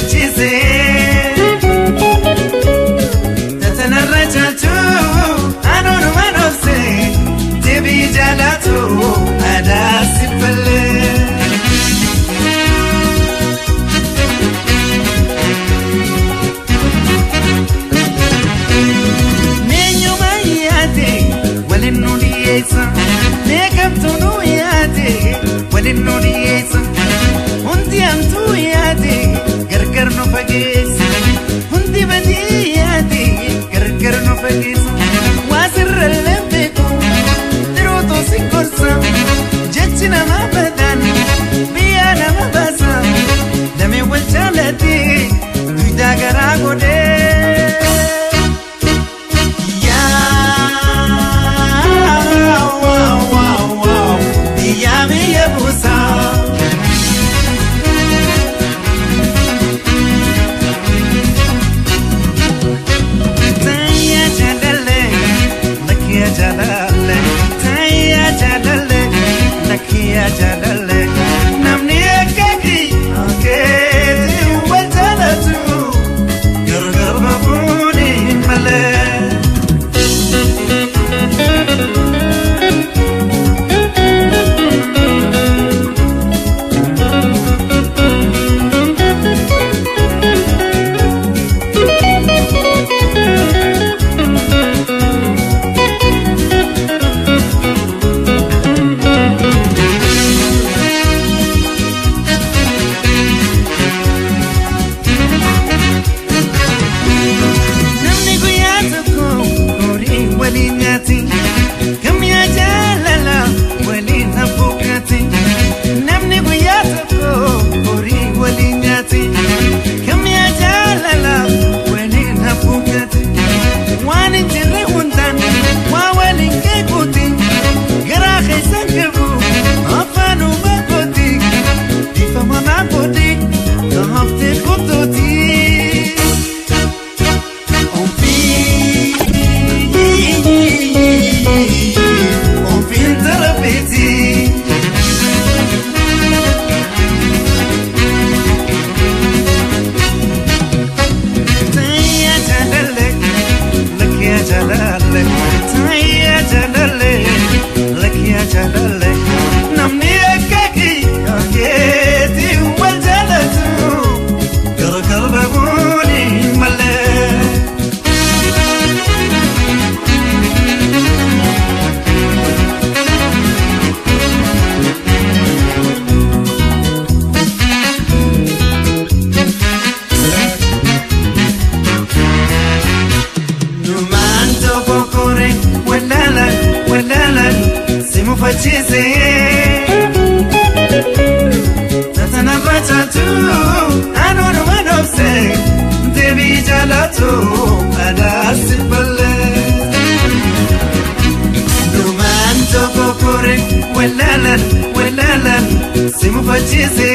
mufachiise. Tatanarra caalchu anuunuma dhoofse deebii jaalatu aadaa si fallee. Meenyuma yaate waliin nu dhiyeessa meeqamtu nu yaate waliin nu dhiyeessa hundi hamtuu yaate gargar nu fageessa hundi badii yaate gargar nu fageessa waa sirrallee beeku dhiirotoo si gorsa jechi nama badaan biyya nama baasa damee wal jaalate duudaa garaa godhee. Biyya biyya buusaa. Tayya jaalallee lakkiya jaalallee tayya jaalallee lakkiya jaalallee namni akka keetii wal jaalatu gargar bahuun hin malee. Namni guyyaa tokko horii waliin nyaati. Gamyaa jaalala waliin hafuukaati. Namni guyyaa tokko horii waliin nyaati. Gamyaa jaalala waliin hafuukaati. Waan hin jirre hundaan waa waliin keekuuti. Garaa keessan qabu afaanuma kooti. Bifa manaa kooti haftee kottooti. Ofiin tarabeeti. Tayya jaalallee lakkiya jaalallee tayya jaalallee lakkiya jaalallee namni akka keetii wal jaalatu gargar bahuun hin malee. Numaan tokko kore wallaalaan wallaalaan si mufachiise. Tatanarra caalchu anuunuma dhoofse deebii jaalatu aadaa si ballee. Numaan tokko kore wallaalaan wallaalaan si mufachiise.